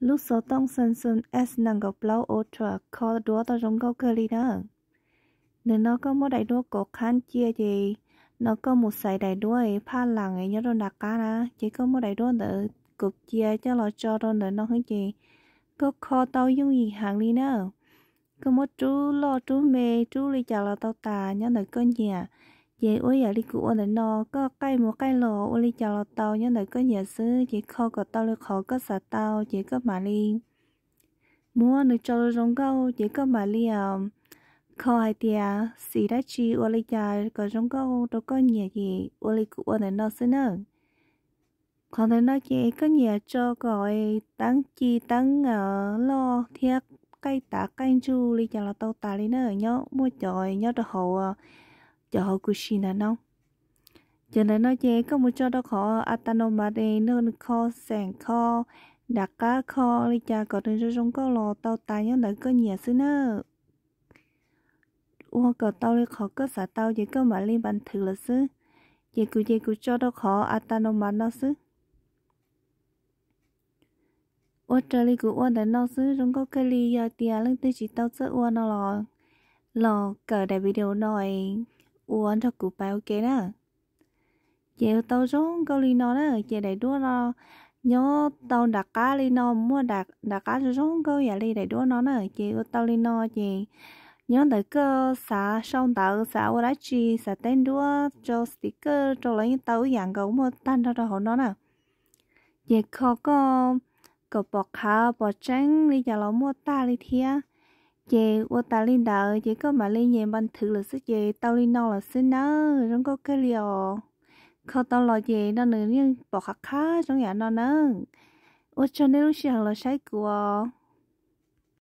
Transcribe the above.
Lub xov tooj Samsung S nees nkaum plaub Ultra kho duab tau zoo nkauj kawg li na. Ntawm no koj muab daim duab kauv qhab cia ces no koj mus xaiv daim duab es phaj lam es nyob rau nram qab na, ces koj muab daim duab ntawd kauv cia coj los tso rau ntawm no xwb ces koj kho tau yooj yim heev li na. Koj muab rub loj rub me rub li cas los tau tas nyob ntawm koj nyiam. Ces ua yam li kuv ua ntawm no, koj qaij mus qaij los ua li cas los tau nyob ntawm koj nyiam xwb, ces kho kom tau li qhov koj xav tau ces koj mam li muab nws tso zoo zoo nkauj ces koj mam li kho hais tias xim dab tsi ua li cas kom zoo nkauj rau koj nyiam ces ua li kuv ua ntawm no xwb na. Qhov ntawm no ces koj nyiam tso kom teeb ci teeb loj thiab qaij tav qaij ntsuj li cas los tau tas li na, nyob muaj cov nyob rau hauv, cov hauv kuv sim ntawm no. Ces ntawm no ces koj mus tso rau qhov a ta no mas de nws kho xeem kho nram qab kho li cas kom nws zoo zoo nkauj los tau tas nyob ntawm koj nyiam xwb na. Ua kom tau li qhov koj xav tau ces koj mam li npas thwv lawm xwb. Ces kuv ces kuv tso rau qhov a ta no mas no xwb. Ua raws li kuv ua ntawm no xwb zoo nkauj kawg li, yog tias leej twg tsis tau txawj ua no los, los kawm daim video no ua nrog kuv pais ua ke na. Ces ua tau zoo nkauj li no na, ces daim duab no nyob tau nram qab li no, muaj nram qab zoo zoo nkauj yam li daim duab no na, ces ua tau li no ces nyob ntawm koj xav sau ntawv xav ua dab tsi xav teb nruab rau sticker rau los yeej tau ib yam nkaus muaj tag nrho rau hauv no na. Ces kho koj kom pom qhav pom tseeb li cas los muaj tag li thiab. Ces ua tas li ntawd ces koj mam li nyem npas thwv lawm xwb ces tau li no lawm xwb nawb, zoo nkauj kawg li os. Kho tau los ces no nws yeej pom qhav qhab zoo yam no nawb. Ua tsaug nej lub sij hawm los saib kuv os.